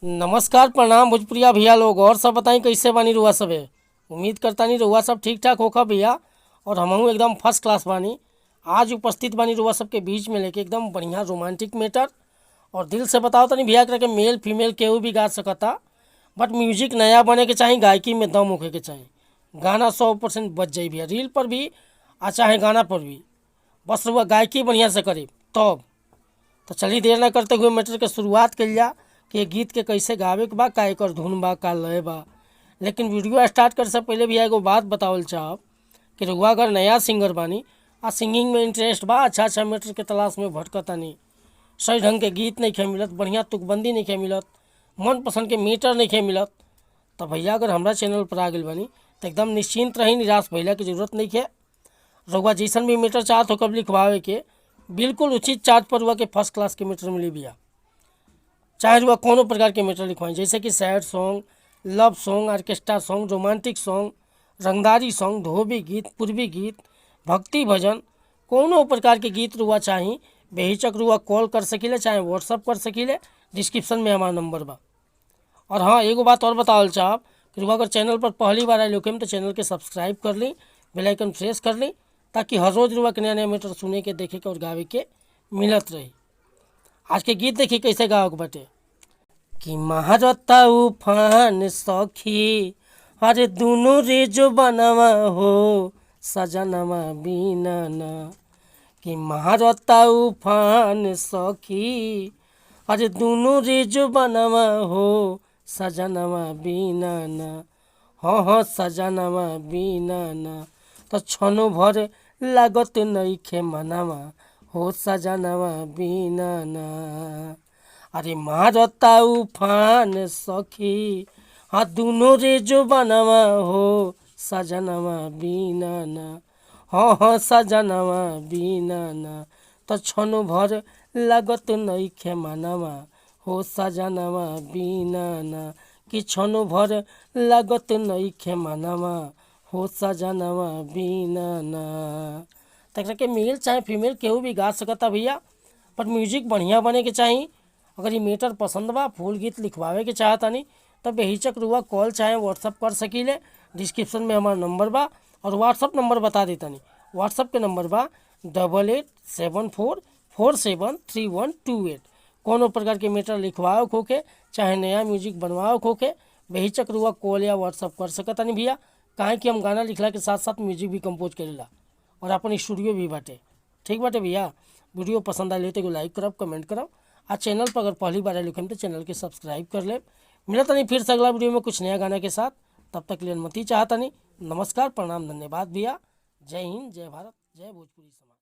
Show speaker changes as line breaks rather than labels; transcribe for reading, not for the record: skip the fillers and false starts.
नमस्कार, प्रणाम भोजपुरिया भैया लोग। और सब बताई, कैसे बानी रुआ सबे? उम्मीद करतानी रुआ सब ठीक ठाक होखा भैया, और हमहू एकदम फर्स्ट क्लास बानी। आज उपस्थित बानी रुआ सबके बीच में लेके एकदम बढ़िया रोमांटिक मैटर। और दिल से बताओ तनी भैया, एकरा के मेल फीमेल केहू भी गा सकता, बट म्यूजिक नया बने के चाही, गायकी में दम होखे के चाही। गाना 100% बच जाई भैया, रील पर भी आ चाहे गाना पर भी। बस रुआ गायकी बढ़िया से करी तब। तो चलिए, देर ना करते हुए मैटर के शुरुआत कइल जा कि ये गीत के कैसे गावे के बा, का एकर धुन बा, का लय बा। लेकिन वीडियो स्टार्ट करे से पहले भी एगो बात बतावल चाहब कि रउआ अगर नया सिंगर बानी आ सिंगिंग में इंटरेस्ट बा, अच्छा अच्छा मैटर के तलाश में भटकतानी, सही ढंग के गीत नहीं मिलत, बढ़िया तुकबंदी नहीं मिलत, मनपसंद के मीटर नहीं मिलत, तो भैया अगर हमरा चैनल पर आ गइल बानी तो एकदम निश्चिंत रही, निराश भइला के जरूरत नहीं है। रउआ जैसन भी मीटर चाहत हो कब लिखवावे के, बिल्कुल उचित चार्ज पर रुआ के फर्स्ट क्लास के मीटर मिली भैया। चाहे रुआ कोनो प्रकार के मीटर लिखवाएं, जैसे कि sad song, love song, orchestra song, romantic song, रंगदारी सॉन्ग, धोबी गीत, पूर्वी गीत, भक्ति भजन, कोनो प्रकार के गीत रुआ चाही, बेहिचक रुआ कॉल कर सकीले चाहे व्हाट्सअप कर सकीले। डिस्क्रिप्शन में हमारा नंबर बा। और हाँ, एगो बात और बतावल चाहब कि रुआ अगर चैनल पर पहली बार आए लोग तो चैनल के सब्सक्राइब कर ली, बेल आइकन प्रेस कर ली, ताकि हर रोज़ रुआ के नया नया मैटर सुने के, देखे के और गावे के मिलत रही। आज के गीत देखिए कैसे गावे के बाटे कि महारता उफान सखी, अरे दुनो रे जो बनवा हो सजनवा बिना ना। कि महारता उफान सखी, अरे दुनो रे जो बनवा हो सजनवा बिना ना। हाँ हाँ, सजनवा बिना ना। तो छनो भर लागत नइखे मनवा हो सजनवा बिना ना। अरे मारता उफान सखी, हाँ, दुनो रे जो बनवा हो सजनवा बिना ना। हाँ हाँ, सजनवा बिना ना। तो छनो भर लागत नइखे मनवा हो सजनवा बिना ना। कि छनो भर लागत नइखे मनवा हो सजनवा बिना ना। तकरा के मेल चाहे फीमेल केहू भी गा सकता भैया, पर म्यूजिक बढ़िया बने के चाही। अगर ये मैटर पसंद बा, फुल गीत लिखवावे के चाहतानी, तब बेहिचक रुआ कॉल चाहे व्हाट्सअप कर सकीले। डिस्क्रिप्शन में हमार नंबर बा और व्हाट्सअप नंबर बता देतानी। व्हाट्सअप के नंबर बा 8874473128। कोनो प्रकार के मैटर लिखवाओ होके चाहे नया म्यूजिक बनवाओ होके, बेहिचक रुआ कॉल या व्हाट्सअप कर सकतानी भैया। काहे कि हम गाना लिखला के साथ साथ म्यूजिक भी कंपोज करेला और अपन स्टूडियो भी बाटे। ठीक बाटे भैया, वीडियो पसंद आए तो लाइक करब, कमेंट करब आ चैनल पर अगर पहली बार आए तो चैनल के सब्सक्राइब कर लेब। मिलत नहीं फिर से अगला वीडियो में कुछ नया गाना के साथ। तब तक लिए अनुमति चाहता नहीं। नमस्कार, प्रणाम, धन्यवाद भैया। जय हिंद, जय भारत, जय भोजपुरी समाज।